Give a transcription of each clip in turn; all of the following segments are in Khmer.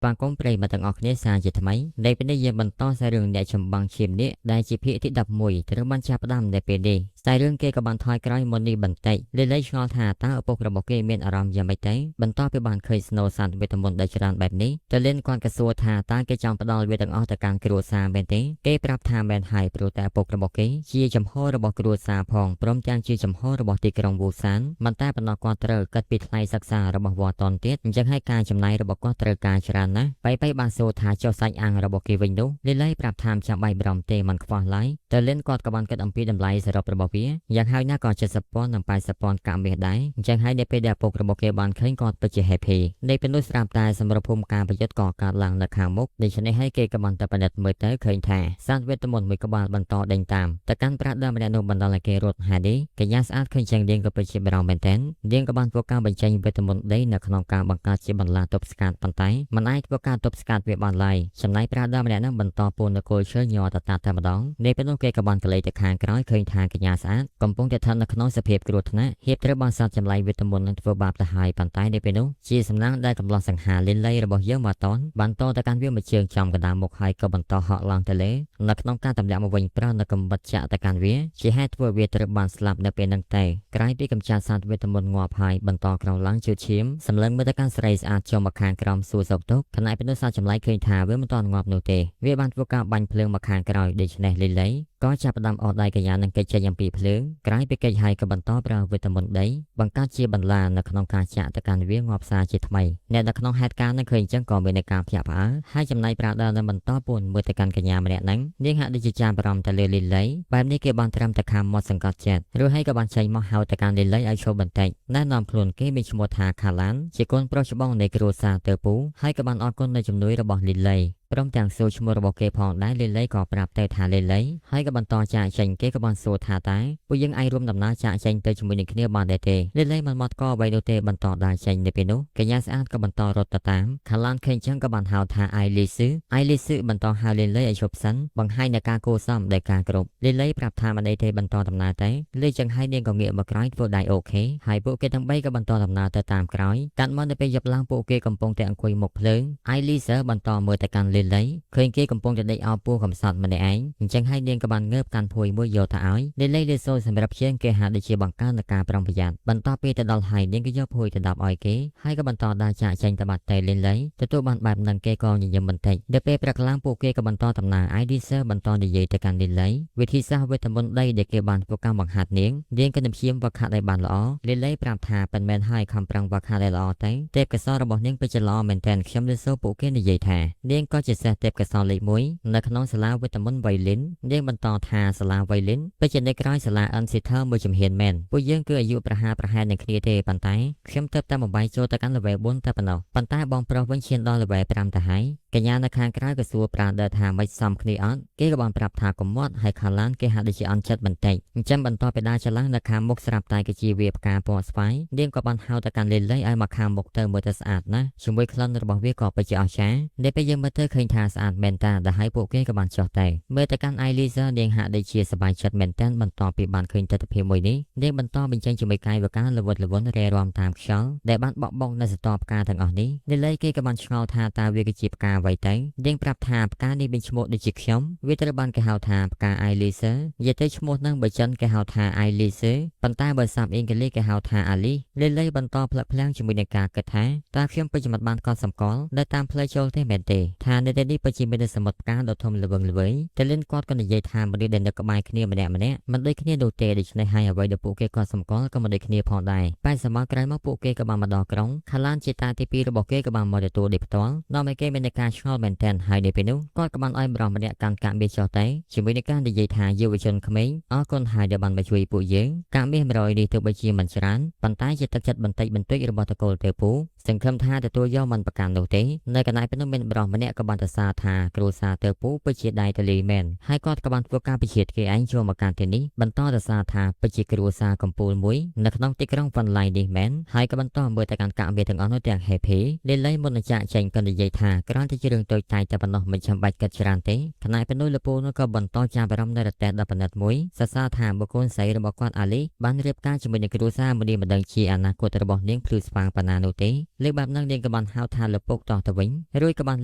បាទកុំប្រិយមិត្តទាំងអស់គ្នាសាជាថ្មីនៅពេលនេះយើងបន្តសារឿងអ្នកចម្បាំងឈាមនេះដែលជាភាគទី11ត្រូវបានចាប់ផ្ដើមនៅពេលនេះខ្សែរឿងគេក៏បានថយក្រោយមុននេះបន្តិចលីលីឆ្ងល់ថាតើឪពុករបស់គេមានអារម្មណ៍យ៉ាងម៉េចទៅបន្ទាប់ពីបានឃើញស្នូសត្វវេទមន្តដែលច្រើនបែបនេះតលិនគាត់ក៏សួរថាតើគេចង់ផ្ដល់វាទាំងអស់ទៅកាន់គ្រួសារមែនទេគេប្រាប់ថាមែនហើយព្រោះតែឪពុករបស់គេជាចំហរបស់គ្រួសារផងព្រមទាំងជាចំហរបស់ទីក្រុងវូសានមិនតែប៉ុណ្ណោះគាត់ត្រូវគិតពីថ្លៃសិក្សារបស់វ៉ាតនទៀតអញ្ចឹងហើយការចំណាយរបស់គាត់ត្រូវការច្រើនណាស់បៃបៃបានសួរថាចុះសាច់អាំងរបស់គេវិញនោះលីលីប្រាប់ថាមិនចាំបាច់បារម្ភទេមិនខ្វះឡើយតលិនគាត់ក៏បានគិតអំពីតម្លៃសរុបរបស់វាយ៉ាងហោចណាស់ក៏70,000និង80,000កាក់មាសដែរអញ្ចឹងហើយនៅពេលដែលឪពុករបស់គេបានឃើញគាត់ពិតជា happy នៅពេលនោះស្រាប់តែសម្រាប់ភូមិការប្រយុទ្ធក៏កើតឡើងនៅខាងមុខដូច្នេះហើយគេក៏បានទៅពិនិត្យមើលទៅឃើញថាសត្វវេទមន្តមួយក្បាលបន្តដេញតាមទៅកាន់ប្រាក់ដើមម្នាក់នោះបណ្ដាលឲ្យគេរត់ហើយនេះកញ្ញាស្អាតឃើញចឹងនាងក៏ពិតជាបារម្ភមែនទែននាងក៏បានធ្វើការបញ្ចេញវេទមន្តដីនៅក្នុងការបង្កើតជាបន្លាទប់ស្កាត់ប៉ុន្តែមិនអាចធ្វើការទប់ស្កាត់វាបានឡើយចំណែកប្រាក់ដើមម្នាក់នោះបន្តពូននៅគល់ឈើញ័រតតាតែម្ដងនៅពេលនោះគេក៏បានកលេចទៅខាងក្រោយឃើញថាកញ្ញាស្អាតកំពុងតែស្ថិតនៅក្នុងសភាពគ្រោះថ្នាក់ហៀបត្រូវបានសត្វចម្លែកវេទមន្តនឹងធ្វើបាបទៅហើយប៉ុន្តែនៅពេលនោះជាសំណាងដែលកំឡោះសង្ហាលីលីរបស់យើងមកតនបានតទៅកាន់វាមួយជើងចំកណ្ដាលមុខហើយក៏បន្តហក់ឡើងទៅលើនៅក្នុងការទម្លាក់មកវិញប្រើនៅកំបិតចាក់ទៅកាន់វាជាហេតុធ្វើវាត្រូវបានស្លាប់នៅពេលហ្នឹងតែក្រោយពីកំចាត់សត្វវេទមន្តងាប់ហើយបន្តក្រោមឡើងជឿឈាមសម្លឹងមើលទៅកាន់ស្រីស្អាតចុះមកខាងក្រោមសួរសុខទុក្ខខណៈពេលនោះសត្វចម្លែកឃើញថាវាមិនទាន់ងាប់នោះទេវាបានធ្វើការបាញ់ភ្លើងមកខាងក្រោយដូច្នេះលីលីក៏ចាប់ផ្ដើមអត់ដៃកញ្ញានឹងកិច្ចចេញអំពីភ្លើងក្រោយពីកិច្ចហើយក៏បន្តប្រើវេទមន្តដីបង្កើតជាបន្លានៅក្នុងការចាក់ទៅកាន់វាងាប់សារជាថ្មីអ្នកនៅក្នុងហេតុការណ៍នឹងឃើញអញ្ចឹងក៏មានការភ្ញាក់ផ្អើលហើយចំណែកប្រាដិលនឹងបន្តពួនមើលទៅកាន់កញ្ញាម្នាក់ហ្នឹងនាងហាក់ដូចជាចាំបារម្ភទៅលើលីលីបែបនេះគេបានត្រឹមតែខាំមាត់សង្កត់ចិត្តឬហើយក៏បានចេញមកហៅទៅកាន់លីលីឲ្យឈប់បន្តិចណែនាំខ្លួនគេមានឈ្មោះថាខាឡានជាកូនប្រុសច្បងនៃគ្រួសារតើពូហើយក៏បានអរគុណនៅជំនួយរបស់លីលីព្រមទាំងសួរឈ្មោះរបស់គេផងដែរលីលីក៏ប្រាប់ទៅថាលីលីហើយក៏បន្តចាកចេញគេក៏បានសួរថាតើពួកយើងអាចរួមដំណើរចាកចេញទៅជាមួយនឹងគ្នាបានដែរទេលីលីមិនមកកអ្វីនោះទេបន្តដើរចេញនៅពេលនោះកញ្ញាស្អាតក៏បន្តរត់ទៅតាមខាឡានឃើញចឹងក៏បានហៅថាអៃលីស៊ឺអៃលីស៊ឺបន្តហៅលីលីឲ្យឈប់សិនបង្ហាញនៅការគួរសមដោយការគ្រប់លីលីប្រាប់ថាមិនអីទេបន្តដំណើរទៅលីចឹងហើយនាងក៏ងាកមកក្រោយធ្វើដៃOK ហើយពួកគេទាំងបីក៏បន្តដំណើរទៅតាមក្រោយកាត់មកនៅពេលយប់ឡើងពួកគេកំពុងតែអង្គុយមុខភ្លើងអៃលីស៊ឺបន្តមើលទៅកាន់លីលីឃើញគេកំពុងតែដេកអោបពោះកំសត់ម្នាក់ឯងអញ្ចឹងហើយនាងក៏បានងើបកាន់ភួយមួយយកទៅឲ្យលីលីលីសូសម្រាប់ជាងគេហាក់ដូចជាបង្កើននៅការប្រុងប្រយ័ត្នបន្ទាប់ពីទៅដល់ហើយនាងក៏យកភួយទៅដាប់ឲ្យគេហើយក៏បន្តដើរចាកចេញទៅបាត់ទៅលីលីទទួលបានបែបហ្នឹងគេក៏ញញឹមបន្តិចដល់ពេលព្រឹកឡើងពួកគេក៏បន្តដំណើរអៃលីស៊ឺបន្តនិយាយទៅកាន់លីលីវិធីសាស្ត្រវេទមន្តដីដែលគេបានធ្វើការបង្ហាត់នាងនាងក៏នឹងព្យាយាមវឹកហាត់ឲ្យបានល្អលីលីប្រាប់ថាមិនមែនហើយខំប្រឹងវឹកហាត់ឲ្យល្អទៅទេពកោសលរបស់នាងពិតជាល្អមែនទែនខ្ញុំលឺសូរពួកគេនិយាយថានាងក៏ជាសិស្សទេពកោសលលេខ1នៅក្នុងសាលាវេទមន្តវៃលីននាងបន្តថាសាលាវៃលីនពិតជានៅក្រោយសាលាអិនស៊ីធើមួយជំហានមែនពួកយើងគឺអាយុប្រហាលប្រហែលនឹងគ្នាទេប៉ុន្តែខ្ញុំទើបតែបំបីចូលទៅកាន់ level 4តែប៉ុណ្ណោះប៉ុន្តែបងប្រុសវិញឈានដល់ level 5ទៅហើយកញ្ញានៅខាងក្រៅក៏សួរប្រាដឺថាមិនសមគ្នាអត់គេក៏បានប្រាប់ថាកុំមាត់ហើយខាឡានគេហាក់ដូចជាអន់ចិត្តបន្តិចអញ្ចឹងបន្តពីដើរច្រឡះនៅខាងមុខស្រាប់តែគេជាវាផ្កាពណ៌ស្វាយនាងក៏បានហៅទៅកាន់លីលីឲ្យមកខាងមុខទៅមើលទៅស្អាតណាស់ជាមួយក្លិនរបស់វាក៏ពិតជាអស្ចារ្យនៅពេលយើងមើលទៅឃើញថាស្អាតមែនតាដែលឲ្យពួកគេក៏បានចុះទៅមើលទៅកាន់អៃលីសានាងហាក់ដូចជាសប្បាយចិត្តមែនទែនបន្ទាប់ពីបានឃើញទស្សនវិជ្ជាមួយនេះនាងបន្តបញ្ចេញជាមួយកាយវិការល្វត់ល្វន់រែរាំតាមខ្យល់ដែលបានបក់បោកនៅសតផ្កាទាំងអស់នេះលីលីគេក៏បានឆ្ងល់ថាតើវាគឺជាផ្កាអ្វីទៅនាងប្រាប់ថាផ្កានេះមានឈ្មោះដូចជាខ្ញុំវាត្រូវបានគេហៅថាផ្កាអៃលីសានិយាយទៅឈ្មោះនឹងបើចិនគេហៅថាអៃលីសាប៉ុន្តែបើសាប់អ៊ីងគ្លីសគេហៅថាអាលីលីលីបន្តផ្លឹកភ្លាំងជាមួយនឹងការគិតថាតើខ្ញុំពិតជាមិនបានកត់សម្គាល់នៅតាមផ្លូវចូលទេមែនទេថានៅទីនេះពិតជាមានសមុទ្រផ្កាដ៏ធំល្វឹងល្វើយតែលិនគាត់ក៏និយាយថាមនុស្សដែលនៅក្បែរគ្នាម្នាក់ម្នាក់មិនដូចគ្នានោះទេដូច្នេះហើយអ្វីដែលពួកគេកត់សម្គាល់ក៏មិនដូចគ្នាផងដែរបែរសមក្រោយមកពួកគេក៏បានមកដល់ក្រុងខាឡានជាតាទី2របស់គេក៏បានមកទទួលដោយផ្ទាល់នាំឲ្យគេមានការឆ្ងល់មែនទែនហើយនៅពេលនោះគាត់ក៏បានឲ្យប្រុសម្នាក់កាន់កាក់មាសចុះទៅជាមួយនឹងការនិយាយថាយុវជនក្មេងអរគុណហើយដែលបានមកជួយពួកយើងកាក់មាស100នេះទោះបីជាមិនច្រើនប៉ុន្តែជាទឹកចិត្តបន្តិចបន្តួចរបស់តកូលទេពូសង្ឃឹមថាទទួលយកមិនប្រកាន់នោះទេនៅកន្លែងពេលនោះមានប្រុសម្នាក់ក៏បានទៅសារថាគ្រួសារទេពូពិតជាដៃទលីមែនហើយគាត់ក៏បានធ្វើការពិជាតិគេឯងចូលមកកាន់ទីនេះបន្តទៅសារថាពិតជាគ្រួសារកំពូលមួយនៅក្នុងទីក្រុងហ្វាន់ឡៃនេះមែនហើយក៏បន្តមើលទៅកាន់កាក់មាសទាំងអស់នោះទាំង happy លីលីមុននឹងចាកចេញក៏និយាយថាគ្រាន់តែជារឿងតូចតាចតែប៉ុណ្ណោះមិនចាំបាច់គិតច្រើនទេខណៈពេលនោះលពូនោះក៏បន្តចាប់អារម្មណ៍នៅរទេះដ៏ប៉និតមួយសរសើរថាបុគ្គលស្រីរបស់គាត់អាលីបានរៀបការជាមួយនឹងគ្រួសារមួយនេះមិនដឹងជាអនាគតរបស់នាងភ្លឺស្វាងប៉ុណ្ណានោះទេ។ លើកបែបហ្នឹងនាងក៏បានហៅថាលោកពុកតោះទៅវិញរួចក៏បា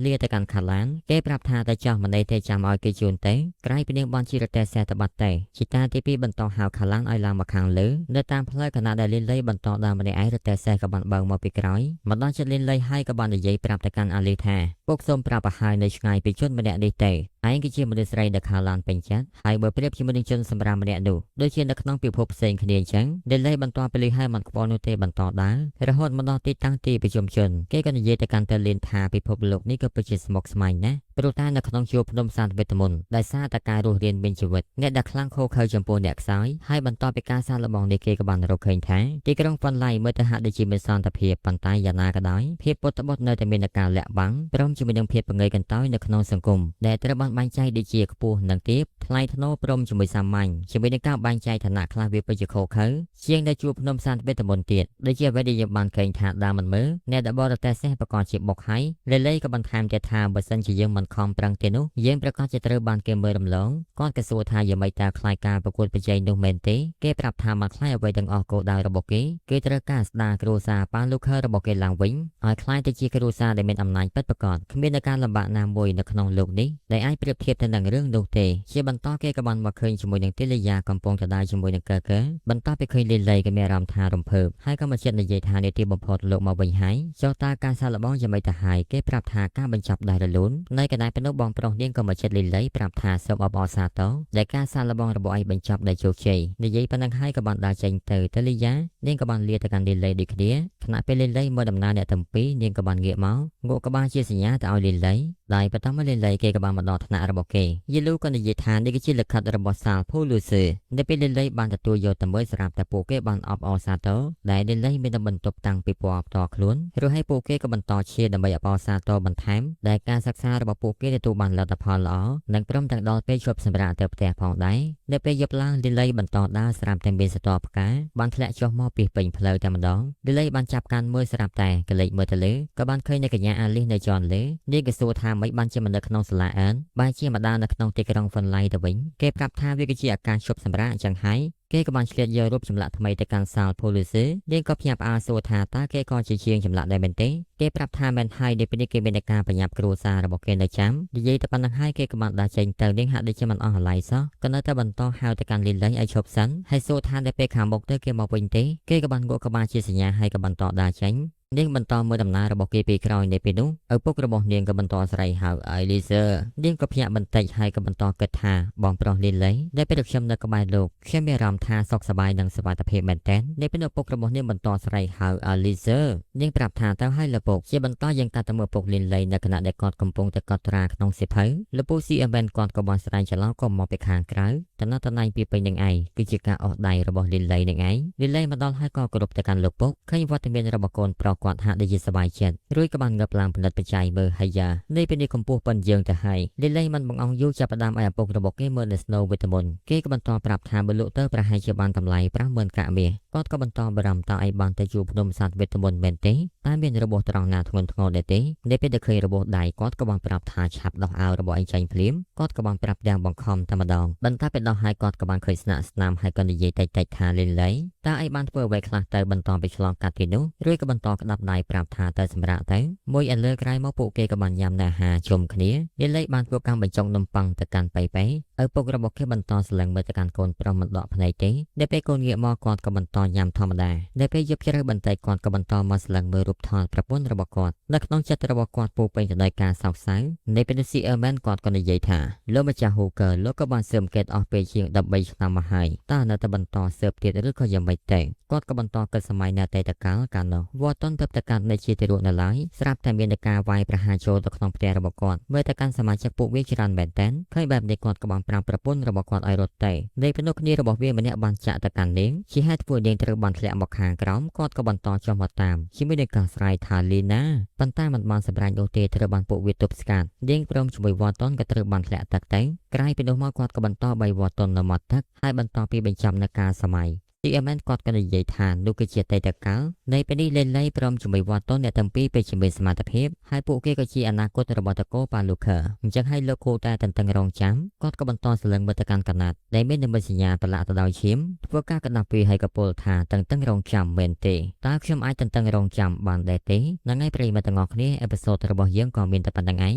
នលាទៅកាន់ខាឡានគេប្រាប់ថាតែចោះម្នៃទេចាំឲ្យគេជូនទេក្រៃពីនាងបានជារទេះសេះទៅបាត់ទេជីតាទី2បន្តហៅខាឡានឲ្យឡើងមកខាងលើនៅតាមផ្លូវខណៈដែលលីលីបន្តដើរម្នាក់ឯងរទេះសេះក៏បានបើកមកពីក្រោយមកដល់ចិត្តលីលីហើយក៏បាននិយាយប្រាប់ទៅកាន់អាលីថាពុកសូមប្រាប់ឲ្យហើយនៅឆ្ងាយពីជនម្នាក់នេះទេឯងគឺជាមនុស្សស្រីដែលខាឡានពេញចិត្តហើយបើប្រៀបជាមួយនឹងជនសម្រាប់ម្នាក់នោះដូចជានៅក្នុងពិភពផ្សេងគ្នាអញ្ចឹងលីលីបន្តពលីហើយមិនខ្វល់នោះទេបន្តដើររហូតមកដល់ទីតាំងទីប្រជុំជនគេក៏និយាយទៅកាន់តេលីនថាពិភពលោកនេះក៏ពិតជាស្មុគស្មាញណាស់ព្រោះតែនៅក្នុងជួរភ្នំសានវេទមន្តដោយសារតែការរស់រានមានជីវិតអ្នកដែលខ្លាំងខូខើចំពោះអ្នកខ្សោយហើយបន្តពីការសាកល្បងនេះគេក៏បានរកឃើញថាទីក្រុងហ្វាន់ឡៃមើលទៅហាក់ដូចជាមានសន្តិភាពប៉ុន្តែយ៉ាងណាក៏ដោយភាពពុតត្បុតនៅតែមានការលាក់បាំងព្រមជាមួយនឹងភាពពង្រីកន្តើយនៅក្នុងសង្គមដែលត្រូវបានបែងចែកដូចជាខ្ពស់និងទាបថ្លៃថ្នូរព្រមជាមួយសាមញ្ញជាមួយនឹងការបែងចែកឋានៈខ្លះវាពិតជាខូខើជាងនៅជួរភ្នំសានវេទមន្តទៀតដូចជាអ្វីដែលយើងបានឃើញថាដើមមិនមើលអ្នកដែលបរទេសសេះប្រកបជាបុកហើយលេលេក៏បន្ថែមទៀតថាបើសិនជាយើងមិនខំប្រឹងទេនោះយើងប្រកាសជាត្រូវបានគេមើលរំលងគាត់ក៏សួរថាយ៉ាងម៉េចតើខ្លាចការប្រកួតប្រជែងនោះមែនទេគេប្រាប់ថាមកខ្លាចអ្វីទាំងអស់គោលដៅរបស់គេគេត្រូវការស្ដារគ្រួសារប៉ាលូខើរបស់គេឡើងវិញឲ្យខ្លាចទៅជាគ្រួសារដែលមានអំណាចពិតប្រាកដគ្មានការលំបាកណាមួយនៅក្នុងលោកនេះដែលអាចប្រៀបធៀបទៅនឹងរឿងនោះទេជាបន្តគេក៏បានមកឃើញជាមួយនឹងទីលយាកំពុងទៅដើរជាមួយនឹងកើកើបន្ទាប់ពីឃើញលីលីក៏មានអារម្មណ៍ថារំភើបហើយក៏មកចិត្តនិយាយថានាទីបំផុតលោកមកវិញហើយចុះតើការសាកល្បងយ៉ាងម៉េចទៅហើយគេប្រាប់ថាការបញ្ចប់ដែលរលូននៅកណ្ដាលពេលនោះបងប្រុសនាងក៏មកចិត្តលីលីប្រាប់ថាសូមអបអរសាទរដែលការសាកល្បងរបស់ឯងបញ្ចប់ដោយជោគជ័យនិយាយប៉ុណ្ណឹងហើយក៏បានដើរចេញទៅទៅលីយ៉ានាងក៏បានលាទៅកាន់លីលីដូចគ្នាខណៈពេលលីលីមើលដំណើរអ្នកទាំងពីរនាងក៏បានងាកមកងក់ក្បាលជាសញ្ញាទៅឲ្យលីលីដោយបន្តមកលីលីគេក៏បានមកដល់ថ្នាក់របស់គេយីលូក៏និយាយថានេះគឺជាលិខិតរបស់សាលភូលូសឺនៅពេលលីលីបានទទួលយកតែមើលស្រាប់តែពួកគេបានអបអរសាទរដែលលីលីមានបន្ទប់តាំងពីពណ៌ផ្ទាល់ខ្លួនរួចហើយពួកគេក៏បន្តឈៀដើម្បីអបអរសាទរបន្ថែមដែលការសិក្សារបស់ពួកគេទទួលបានលទ្ធផលល្អនិងព្រមទាំងដល់ពេលឈប់សម្រាកទៅផ្ទះផងដែរនៅពេលយប់ឡើងលីលីបន្តដើរស្រាប់តែមានសតផ្កាបានធ្លាក់ចុះមកពីពេញផ្លូវតែម្ដងលីលីបានចាប់កាន់មើលស្រាប់តែកលេចមើលទៅលើក៏បានឃើញនៅកញ្ញាអាលីសនៅជាន់លើនាងក៏សួរថាម៉េចបានជាមិននៅក្នុងសាលាអឿនបែរជាមកដើរនៅក្នុងទីក្រុងហ្វិនឡៃទៅវិញគេប្រាប់ថាវាគឺជាឱកាសឈប់សម្រាកអញ្ចឹងហើយគេក៏បានឆ្លៀតយករូបចម្លាក់ថ្មីទៅកាន់សាលផូលីសេនាងក៏ភ្ញាក់ផ្អើលសួរថាតើគេក៏ជាជាងចម្លាក់ដែរមែនទេគេប្រាប់ថាមែនហើយនៅពេលនេះគេមានការប្រញាប់គ្រួសាររបស់គេនៅចាំនិយាយទៅប៉ុណ្ណឹងហើយគេក៏បានដើរចេញទៅនាងហាក់ដូចជាមិនអស់អាល័យសោះក៏នៅតែបន្តហៅទៅកាន់លីលីឲ្យឈប់សិនហើយសួរថានៅពេលខាងមុខទៅគេមកវិញទេគេក៏បានងក់ក្បាលជាសញ្ញាហើយក៏បន្តដើរចេញនាងបន្តមើលដំណើររបស់គេពីក្រោយនៅពេលនោះឪពុករបស់នាងក៏បន្តស្រែកហៅអេលីសឺនាងក៏ភ្ញាក់បន្តិចហើយក៏បន្តគិតថាបងប្រុសលីលីដែលពេលខ្ញុំនៅក្បែរលោកខ្ញុំមានអារម្មណ៍ថាសុខសប្បាយនិងសុវត្ថិភាពមែនទែននៅពេលឪពុករបស់នាងបន្តស្រែកហៅអេលីសឺនាងប្រាប់ថាទៅហើយលោកពុកជាបន្តយើងកាត់ទៅមើលពុកលីលីនៅខណៈដែលគាត់កំពុងតែកត់ត្រាក្នុងសៀវភៅលោកពូស៊ីអេមែនគាត់ក៏បានស្រែកច្រឡោក៏មកពីខាងក្រៅតំណតំណែងពីពេញនឹងឯងគឺជាការអស់ដៃរបស់លីលីនឹងឯងលីលីមកដល់ហើយក៏គោរពទៅកាន់លោកពុកឃើញវត្តមានរបស់កូនប្រុសគាត់ហាក់ដូចជាសប្បាយចិត្តរួចក៏បានងើបឡើងផលិតបច្ច័យមើលហើយយ៉ានេះពេលនេះកម្ពស់ប៉ុនយើងទៅហើយលីលីមិនបង្អង់យូរចាប់ផ្ដើមឲ្យឪពុករបស់គេមើលនៅ Snow វេទមន្តគេក៏បន្តប្រាប់ថាបើលក់ទៅប្រហែលជាបានតម្លៃ50000កាក់មាសគាត់ក៏បន្តបារម្ភតើឯងបានទៅជួបភ្នំសត្វវេទមន្តមែនទេតែមានរបួសត្រង់ណាធ្ងន់ធ្ងរដែរទេនៅពេលដែលឃើញរបួសដៃគាត់ក៏បានប្រាប់ថាឆាប់ដោះអាវរបស់ឯងចេញភ្លាមគាត់ក៏បានប្រាប់ទាំងបង្ខំតែម្ដងបន្ទាប់ពីដោះហើយគាត់ក៏បានឃើញស្នាក់ស្នាមហើយក៏និយាយតិចៗថាលីលីតើឯងបានធ្វើអ្វីខ្លះទៅបន្តពីឆ្លងកាត់ទីនោះរួចក៏បន្តក្តាប់ដៃប្រាប់ថាទៅសម្រាប់ទៅមួយឥឡូវក្រោយមកពួកគេក៏បានញ៉ាំអាហារជុំគ្នាលីលីបានធ្វើកម្មបញ្ចុងនំប៉័ងទៅកាន់ប៉ៃប៉ៃឪពុករបស់គេបន្តស្រឡឹងមើលទៅកាន់កូនប្រុសមិនដកភ្នែកទេនៅពេលកូនងាកមកគាត់ក៏បន្តញ៉ាំធម្មតានៅពេលយប់ជ្រៅបន្តិចគាត់ក៏បន្តមកស្រឡឹងមើលរូបថតប្រពន្ធរបស់គាត់នៅក្នុងចិត្តរបស់គាត់ពោពេញទៅដោយការសោកសៅនៅពេលនេះ CMN គាត់ក៏និយាយថាលោកម្ចាស់ Hooker លោកក៏បានស៊ើបអង្កេតអស់ពេលជាង13ឆ្នាំមកហើយតើនៅតែបន្តស៊ើបទៀតឬក៏យ៉ាងម៉េចទេគាត់ក៏បន្តគិតសម័យនៅអតីតកាលកាលនោះវត្តតុនទៅតែកាត់នៅជាទារកនៅឡើយស្រាប់តែមានការវាយប្រហារចូលទៅក្នុងផ្ទះរបស់គាត់មើលទៅកាន់សមាជិកពួកវាច្រើនមែនទែនឃើញបែបនេះគាត់ក៏បានប្រាប់ប្រពន្ធរបស់គាត់ឲ្យរត់ទៅនៃពេលនោះគ្នារបស់វាម្នាក់បានចាក់ទៅកាន់នាងជាហេតុធ្វើនាងត្រូវបានធ្លាក់មកខាងក្រោមគាត់ក៏បន្តចុះមកតាមជាមួយនឹងការស្រែកថាលីណាប៉ុន្តែមិនបានសម្រេចនោះទេត្រូវបានពួកវាទប់ស្កាត់នាងព្រមជាមួយវត្តតុនក៏ត្រូវបានធ្លាក់ទឹកទៅក្រោយពីនោះមកគាត់ក៏បន្តបីវត្តតុននៅមាត់ទឹកហើយបន្តពីបញ្ចប់នៅការសម័យ CMN គាត់ក៏និយាយថានោះគឺជាអតីតកាលនៃពេលនេះលេលីព្រមជាមួយវត្តតុនអ្នកទាំងពីរពេលជាមានសមត្ថភាពហើយពួកគេក៏ជាអនាគតរបស់តកូប៉ាលូខឺអញ្ចឹងហើយលោកគូតែតន្ទឹងរង់ចាំគាត់ក៏បន្តសលឹងមើលទៅកាន់កណាត់ដែលមាននិមិត្តសញ្ញាប្រឡាក់ទៅដោយឈាមធ្វើការកណ្ដាស់ពីហើយកពលថាតន្ទឹងរង់ចាំមែនទេតើខ្ញុំអាចតន្ទឹងរង់ចាំបានដែរទេហ្នឹងហើយប្រិយមិត្តទាំងអស់គ្នាអេពីសូតរបស់យើងក៏មានតែប៉ុណ្្នឹងឯង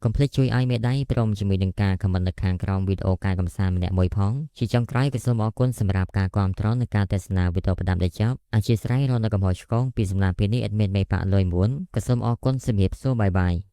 កុំភ្លេចជួយឲ្យមេដៃព្រមជាមួយនឹងការខមមិននៅខាងក្រោមវីដេអូការកំសាន្តម្នាក់មួយផងជាចុងក្រោយក៏សូមអរគុណសម្រាប់ការគាំទ្រនិងការទស្សនាវីដេអូផ្ដាំដល់ចប់អធិស្ឋានរកនៅកំហុសឆ្គងពីសំណាក់ពីនេះអេដមីនមេប៉ាលុយ9ក៏សូមអរគុណសម្រាប់សួរបាយបាយ។